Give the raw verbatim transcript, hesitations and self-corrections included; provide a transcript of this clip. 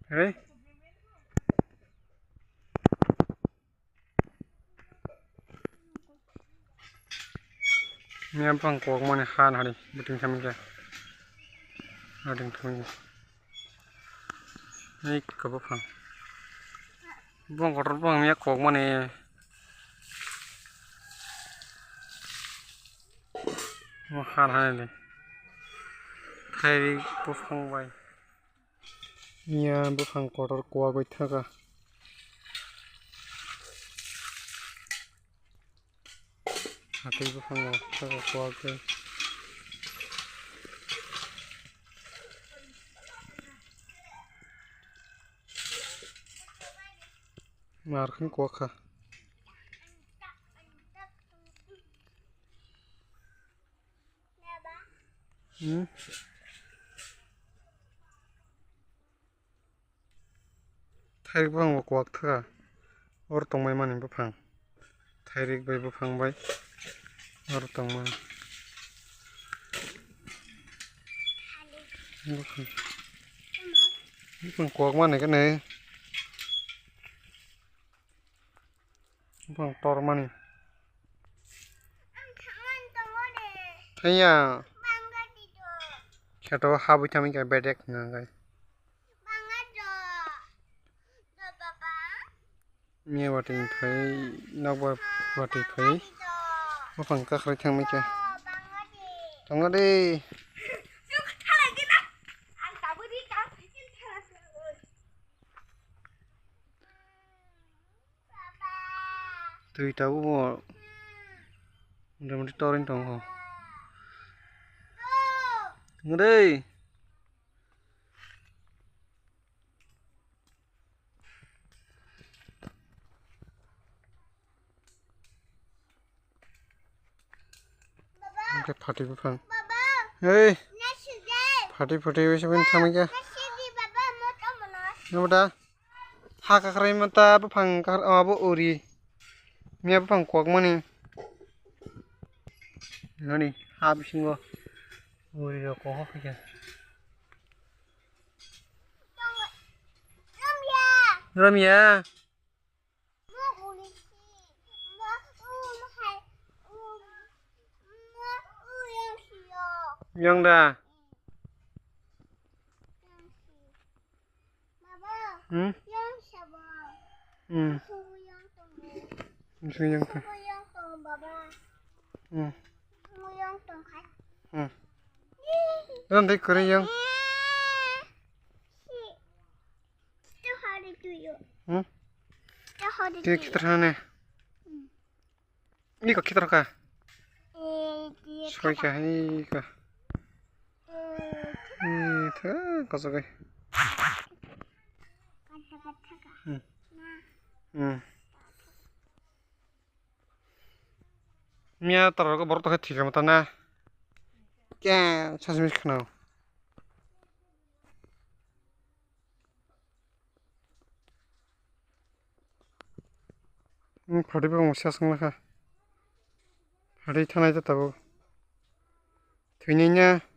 Hey. Miya bang kok mani han hari, buting kami ke. Buting kami. Ini ke buphang. Bang kotor bang miya kok mani. Mo han hani le. Thairi buphang bai. Miya buphang kotor kuagwi thaka. Hathai buphang kotor kuagwi. Narkhe kuakha. Hmm. Thairik buphang bo kuak thaka. Oro tongmai mani buphang. Thairik bai buphang bai. Oro tongmani. Buphang. Buphang kuak mani kene. Buphang tor mani. Thaiya. Kheto habwi thangwi khe bedek hwnka khe. Miya watwi phai, nokbar watwi phai. Buphang kakhrai thangwi khe. Tongo de. Twi tabuk bo. Motamoti toroi tongkho. Ngdei. Hwnkhe phatwi buphang. Hei. Phatwi phatwi bai se thangwi khe. Nabo da. Ha kakhrai mata buphang kakhra abo uri. Miya buphang kokmani. Noni ha bisingo uri rok kokho khe. Romia. Yang da. Hmm? Hmm. Yang da. Hmm. Hmm. Yang da kore yang. Hmm? Khe khitor hane. Iko khitor ka. Soi ka hai ka. Ih, tha, kosogai. Hmm. Hmm. Miya tara ko borok to thika mata na. Kya, sasmi khna. Phatwi bwkhang saswng lakha. Phatwi thanai ta tabuk. Thwinai nya.